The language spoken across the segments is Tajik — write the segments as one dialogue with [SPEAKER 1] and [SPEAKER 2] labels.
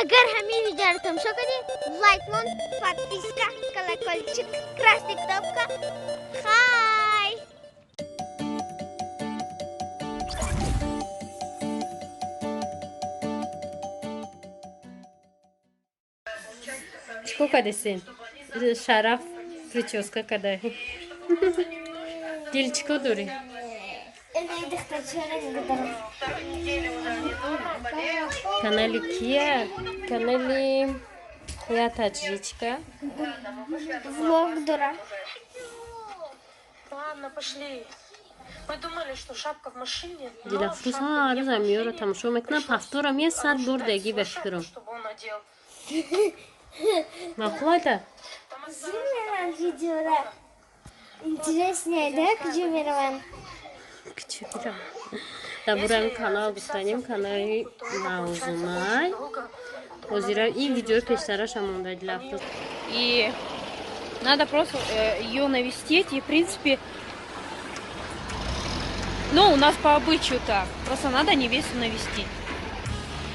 [SPEAKER 1] Агар ҳамин видеоро тамошо кардӣ, лайк мон, подписка, колокольчик, красный кнопка. Хай!
[SPEAKER 2] Чӣ кор кардесен? Шараф прическа кадай. Дил, чӣ кор дорӣ? Канали кия? Канали я таджичка.
[SPEAKER 1] Влог дора.
[SPEAKER 3] Ладно, пошли. Мы думали, что шапка в машине, но
[SPEAKER 2] Дилафрӯз
[SPEAKER 3] шапка
[SPEAKER 2] ҳар
[SPEAKER 3] не в
[SPEAKER 2] рӯз амиёро
[SPEAKER 3] машине.
[SPEAKER 2] тамошо мекунам,
[SPEAKER 3] Пришлось
[SPEAKER 2] повторам я сад
[SPEAKER 3] ждать
[SPEAKER 2] бор деги
[SPEAKER 3] свою
[SPEAKER 2] ба
[SPEAKER 3] шапку,
[SPEAKER 2] фикрам.
[SPEAKER 3] чтобы он надел.
[SPEAKER 2] Маъқулайда?
[SPEAKER 1] Видеора. Интереснее, да, куҷо мераванд?
[SPEAKER 2] Кучо мирам? Дар бораи канал гуфтанем, канали Мавзунай. Ҳозира ин видеои пештараша монда, Дилафрӯз.
[SPEAKER 4] И надо просто ее навестить. И, в принципе, ну, у нас по обычаю так. Просто надо невесту навестить.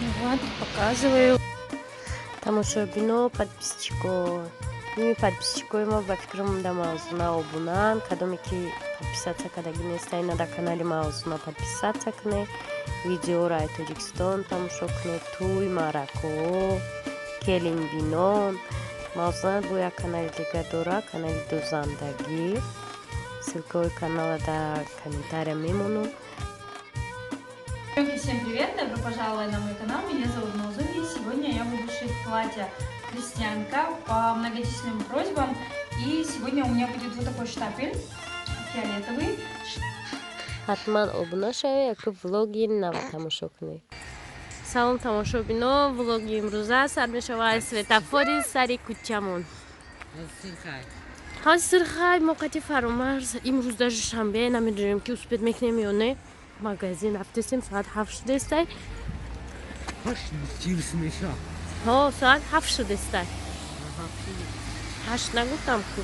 [SPEAKER 4] Ну вот, показываю.
[SPEAKER 2] Тамошобино, подписчико, ними подписчикои мо, ба фикрам, да Мавзуна обунан. Кадоме ки подписаться кардагӣ нестай, на дар канали Мавзуна подписаться кунед, видеоро ай Тоҷикистон тамошо кунед, тӯй, маъракаҳо, келинбинон. Мавзуна бо як канали дигар дора, канали Дузандагӣ. Ссылкаҳои канала дар комментария мемонам.
[SPEAKER 4] Всем привет! Добро пожаловать на мой канал. Меня зовут Мавзуна. Сегодня я буду шить платье крестьянка по многочисленным просьбам. И сегодня у меня будет вот такой штапель фиолетовый.
[SPEAKER 2] Ҳатман обуна шавед, яку влоги нав тамошо кунед. Салом, тамошобино! Влоги имрӯза сар мешавад светофори сари кӯчамон. Ҳози сирхай мо қати Фаромарз. Имрӯз даже шанбе, намедонем, ки успеть мекунем ё не. Магазин рафтесем, соат 7 шудестай. Ҳо, соат 7 шудестай, 8 нагуфтам ку.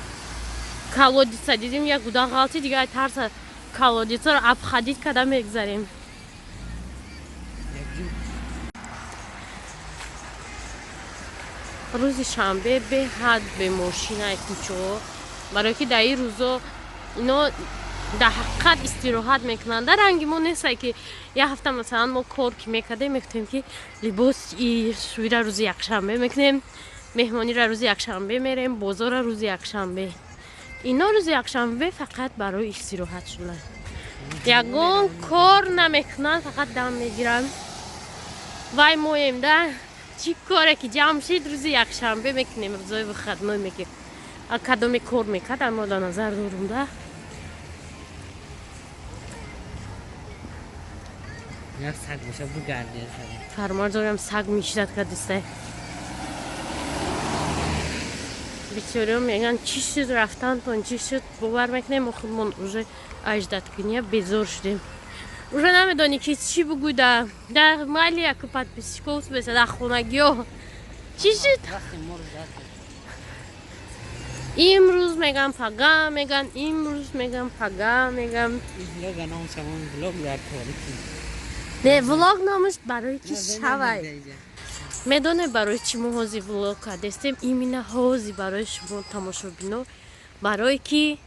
[SPEAKER 2] Колодица дидим, як гуда ғалти, дига тарса колодицаро обходить карда мегзарем. Рӯзи шанбе беҳад бемошинаи кӯчаҳо, барое ки дар ин рӯзо ино дар ҳақиқат истироҳат мекунанд. Дар ранги мо нестай, ки як ҳафта масалан мо кор ки мекардем, мегуфтем, ки либос шӯира рӯзи якшанбе мекунем, меҳмонира рӯзи якшанбе мерем, бозора рӯзи якшанбе. Ино рӯзи якшанбе фақат барои истироҳат шуданд, ягон кор намекунанд, фақат дам мегиранд. Вай моем да, чӣ коре ки ҷамъ шид, рӯзи якшанбе мекунем, рӯзои выходной мекунем. А кадоме кор мекард, мо дар назар дорум да.
[SPEAKER 5] Як саг боша, бугарди.
[SPEAKER 2] Фармон дорам, саг мишрат кардистай. Бисёриҳо мегӯянд, чӣ шуд, рафтантон чӣ шуд? Бовар мекунем, мо худмон уже аждаткуния безор шудем, уже намедонӣ, ки чӣ бугӯй. Да дар майли яку подписчиков беса, дар хонагиҳо чӣ шуд? Имрӯз мегам, пага меган, имрӯз мегам, пага мегам. Не, влог номаш барои ки шавай. Медонед, барои чӣ мо ҳозир влог кардестем? Именно ҳозир барои шумо, тамошобино, барое ки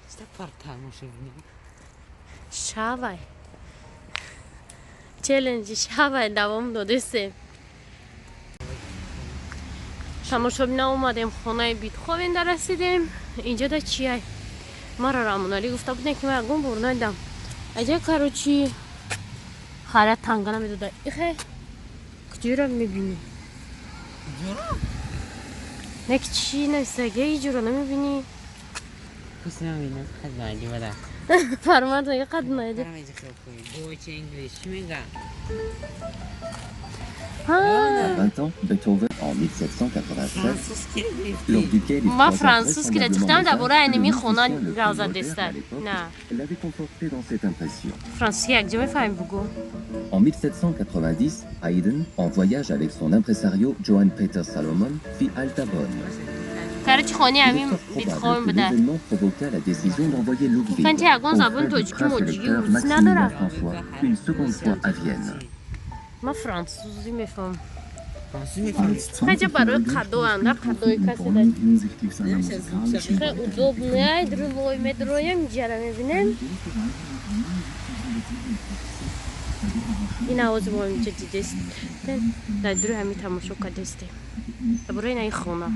[SPEAKER 2] шавай, челленҷи шавай давом додестем. Тамошобина, омадем хонаи Битховенда, расидем. Инҷода чиай? Маро Рамоналӣ гуфта будем, ки ман ягон бор надидам аҷа. Короче, хара танга намедода. Ихе куҷоро мебинӣ? Не, ки чӣ нависаге, иҷоро намебинӣ? Фармад қад найди.
[SPEAKER 6] À 20 ans, Beethoven, en 1787, lors duquel il
[SPEAKER 2] Ма
[SPEAKER 6] croisa
[SPEAKER 2] франсузски ра чиқтам, дар бораи аними хона
[SPEAKER 6] le plus
[SPEAKER 2] гап
[SPEAKER 6] moderne à
[SPEAKER 2] задеста.
[SPEAKER 6] L'époque,
[SPEAKER 2] На
[SPEAKER 6] l'avait conforté dans cette impression.
[SPEAKER 2] Франсузски якҷо мефаҳмӣ, бугӯ.
[SPEAKER 6] En 1790, Haydn, en voyage avec son impresario Johann Peter Salomon, fit halte à Bonn.
[SPEAKER 2] Короче, хони
[SPEAKER 6] Il est
[SPEAKER 2] ҳамин
[SPEAKER 6] fort probable
[SPEAKER 2] Битховен
[SPEAKER 6] que
[SPEAKER 2] буда.
[SPEAKER 6] L'événement provoqua la décision d'envoyer Ludwig
[SPEAKER 2] Канти ягон
[SPEAKER 6] auprès
[SPEAKER 2] забони
[SPEAKER 6] du
[SPEAKER 2] тоҷикӣ
[SPEAKER 6] prince
[SPEAKER 2] моҷигӣ
[SPEAKER 6] électeur
[SPEAKER 2] урусӣ надорад.
[SPEAKER 6] Maximilien François une seconde fois à Vienne.
[SPEAKER 2] Ман франсузӣ мефаҳмам.
[SPEAKER 6] Als
[SPEAKER 2] Хотя порой
[SPEAKER 6] 20-Jähriger
[SPEAKER 2] кадо,
[SPEAKER 6] stieß
[SPEAKER 2] анда кадои
[SPEAKER 6] Beethoven in
[SPEAKER 2] касе
[SPEAKER 6] Bonn
[SPEAKER 2] да.
[SPEAKER 6] hinsichtlich seiner musikalischen
[SPEAKER 2] Хе удобный, друлой медроем, ҷара мебинем. Ин овози мо инҷа дидест. Дар дури ҳамин тамошо кардестем. Дар бораи ин хона.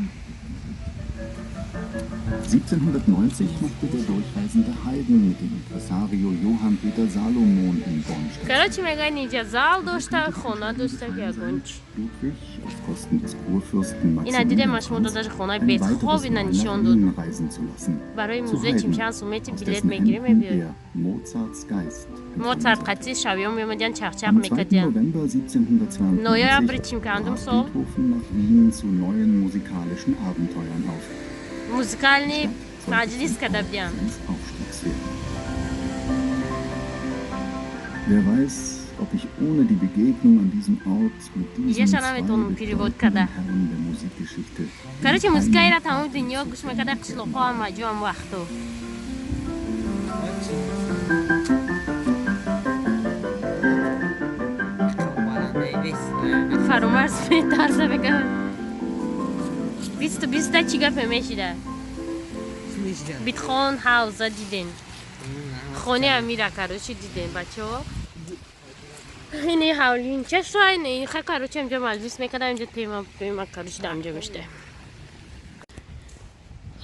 [SPEAKER 6] 1790 machte der durchreisende Haydn mit dem Impresario Johann Peter Salomon in Bonn Station.
[SPEAKER 2] Короче, мегӯянд инҷа зал дошта, хона дошта, ки ягон чи.
[SPEAKER 6] Ludwig auf Kosten des Kurfürsten
[SPEAKER 2] Ина дидем,
[SPEAKER 6] Maximilian
[SPEAKER 2] шумо
[SPEAKER 6] Franz
[SPEAKER 2] дода хонаи
[SPEAKER 6] ein weiteres
[SPEAKER 2] бетхоб ина
[SPEAKER 6] Mal nach
[SPEAKER 2] нишон дод.
[SPEAKER 6] Wien reisen zu lassen.
[SPEAKER 2] Барои
[SPEAKER 6] Zu
[SPEAKER 2] музей
[SPEAKER 6] Haydn,
[SPEAKER 2] чимчан сумети
[SPEAKER 6] aus
[SPEAKER 2] билет
[SPEAKER 6] dessen
[SPEAKER 2] мегирем,
[SPEAKER 6] Händen
[SPEAKER 2] мебиёем.
[SPEAKER 6] er Mozarts Geist empfangen
[SPEAKER 2] Моцарт
[SPEAKER 6] sollte.
[SPEAKER 2] қатъи шавём меомадян, чахчах
[SPEAKER 6] Am 2.
[SPEAKER 2] мекардян.
[SPEAKER 6] November 1792
[SPEAKER 2] Ноябри чимкандум
[SPEAKER 6] brach
[SPEAKER 2] сол
[SPEAKER 6] Beethoven nach Wien zu neuen musikalischen Abenteuern auf.
[SPEAKER 2] музыкальный
[SPEAKER 6] Die Stadt sollte
[SPEAKER 2] маҷлис
[SPEAKER 6] zum
[SPEAKER 2] карда
[SPEAKER 6] Ort
[SPEAKER 2] будян.
[SPEAKER 6] seines Aufstiegs werden. Wer weiß, ob ich ohne die Begegnung an diesem Ort mit diesen
[SPEAKER 2] Иҷаша
[SPEAKER 6] zwei
[SPEAKER 2] наметавонам перевод
[SPEAKER 6] bedeutenden
[SPEAKER 2] карда.
[SPEAKER 6] Herren der Musikgeschichte
[SPEAKER 2] Короче,
[SPEAKER 6] in
[SPEAKER 2] музыкаира
[SPEAKER 6] einem
[SPEAKER 2] тамоми
[SPEAKER 6] Atemzug
[SPEAKER 2] дунё гӯш мекарда, қишлоқҳо ҳам ҷоам вақту. Фаромарз метарса, мега. Бисту биста чӣ гапе мешида? Битхон ҳавза диден. Хони амира, короче, диден, бачаҳо. Ини ҳавлинча шайн, ха, короче, инҷа маҷлис мекардам, инҷа тема тема, короче, дар инҷа мешта.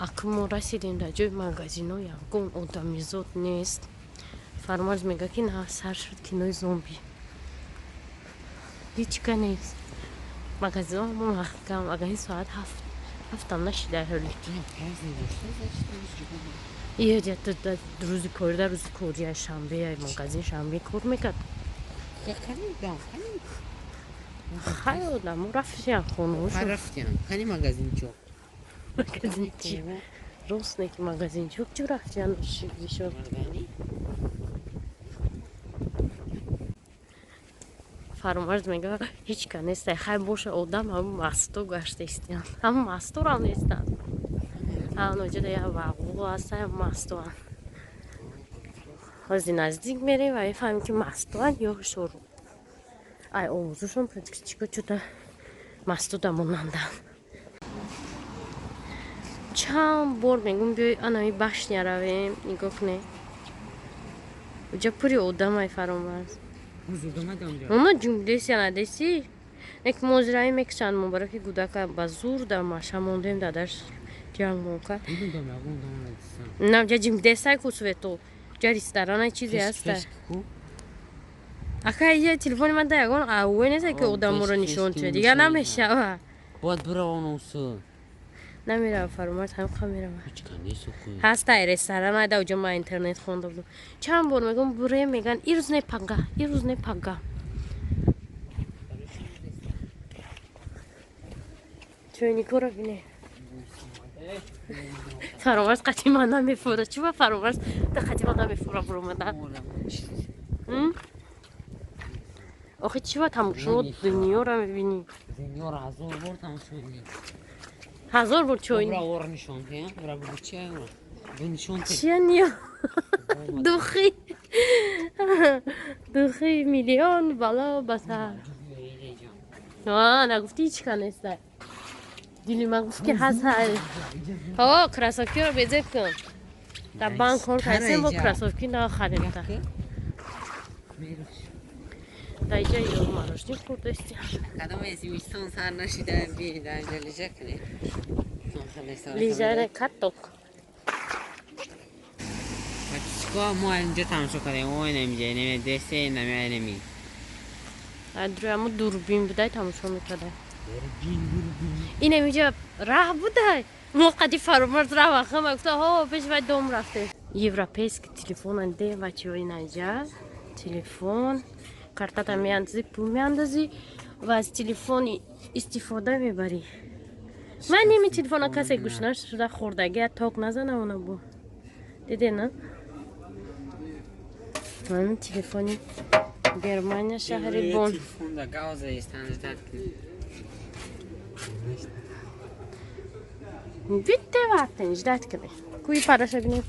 [SPEAKER 2] Акн мо расидем дар ҷои магазино, ягон одамизод нест. Фармарз мега, ки на сар шуд кинои зомби. Ҳеҷ ка нест. Магазино мо маҳкам, агар ин соат ҳафт ҳафтам нашида ҳоли. Ия рӯзи кори, дар рӯзи кори шанбе магазин шанбе кор мекард. Хай, одамо рафтиян хонаошон.
[SPEAKER 5] Рафтиян. Қани магазинчо?
[SPEAKER 2] Магазинчи. Рост не, ки магазинчо чӯ рафтиян бишо. Фаромарз мега, ҳеҷ ка нестай. Хай боша, одам ҳамун масто гашта истиян. Ҳамун масторам нестанд. Ҳамон ҷода як вағвуғ ҳаста, мастоан. Ҳози наздик мерем ва мефаҳмем, ки мастоан ё шору. Ай овозушон чико чута мастода монанданд. Чанд бор мегум, биёй анами башня равем, нигоҳ кунед. Уҷа пури одамай, Фаромарз. Оно ҷумдеси надеси. Нек мозираи мекушанд мо, барои ки гудака ба зур дар маша мондем, дадаш ҷанг мон кард. На, ҷа ҷимдесай ку свето. Ҷа ресторанай, чизе ҳаста. Ака, я телефони ман да ягон ауе неста, ки одаморо нишон тиҳад. Дигар намешава.
[SPEAKER 5] Бояд биравонусу.
[SPEAKER 2] Намерава, Фаромарз, ҳамқа мерава. Ҳастай ресторан айда, уҷо ман интернет хонда будам. Чанд бор мегӯм, бурем, меган ирӯз не, пага, ирӯз не, пага. Чойникоро бине. Фаромарз қати ман намефура. Чуба Фаромарз да қати ман намефура буромада? Охи чиба тамошо дунёро мебинӣ?
[SPEAKER 5] Дунёро ҳазор бор тамошо мекунӣ.
[SPEAKER 2] Ҳазор бор чойник.
[SPEAKER 5] Бра ор нишон те, бра бугу чия ора. Бу нишон те.
[SPEAKER 2] Чия ниё? Духи. Духи миллион бало басар. А, нагуфти ҳеҷ ка нестай. Дили ман гуфт, ки ҳаст ҳай. Ҳо, кроссовкиро безеб кун. Дар банк кор кардем, бо кроссовки нахарем та. Дар иҷа ё мороженое хӯрдастем.
[SPEAKER 5] Кадом зимистон сар нашида, би дар инҷа лижа кунед.
[SPEAKER 2] Лижаре каток.
[SPEAKER 5] Чикор мо инҷа тамошо кардем? Ой, намиҷа, нами десе, нами нами.
[SPEAKER 2] Адруи ҳамо дурбин будай, тамошо мекардай. Ин амиҷа раҳ будай. Мо қади Фаромарз раҳ вахама гуфта, ҳо пеш вай дом рафтем. Европейский телефон анде, бачаҳо, инаҷа телефон картата меандозӣ, пул меандозӣ ва аз телефон истифода мебарӣ. Ман ними телефона касе гӯшна шуда хӯрдагия ток назана она бу. Диде на? Ман телефони Германия, шаҳри Бон.
[SPEAKER 5] Телефон да гауза истан ждать кунед.
[SPEAKER 2] Bitte warten, ждать кунед. Куи параша бинем.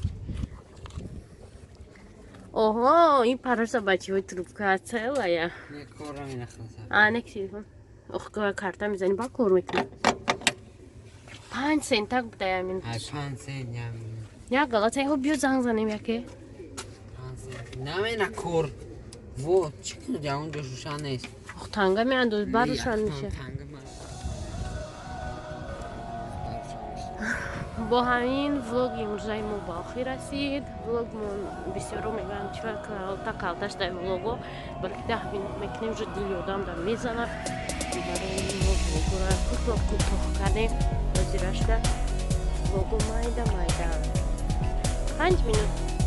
[SPEAKER 2] Оҳо, ин параша, бачаҳои, трубка целая.
[SPEAKER 5] Не, кора менахласа.
[SPEAKER 2] А, нек телефон. Ох, карта мезанӣ, ба кор мекунӣ. 5 центак будай амин.
[SPEAKER 5] Ай, 5 цент ям.
[SPEAKER 2] Як галата ҳо, биё занг занем яке.
[SPEAKER 5] 5 цент намена кор. Вот, чӣ кунад, онҷо шуша нест.
[SPEAKER 2] Ох, танга меандоз, бар рӯшан меша.
[SPEAKER 5] Танга.
[SPEAKER 2] Бо ҳамин влоги имрӯзаи мо ба охир расид. Влогмон бисёро мегӯянд, чива калта калташ дар влого, балки 10 минут мекунем, уже дили одам дар мезанад. Барои мо влогора кӯтоҳ кӯтоҳ кардем. Ҳозирашда влого майда майда, 5 минут.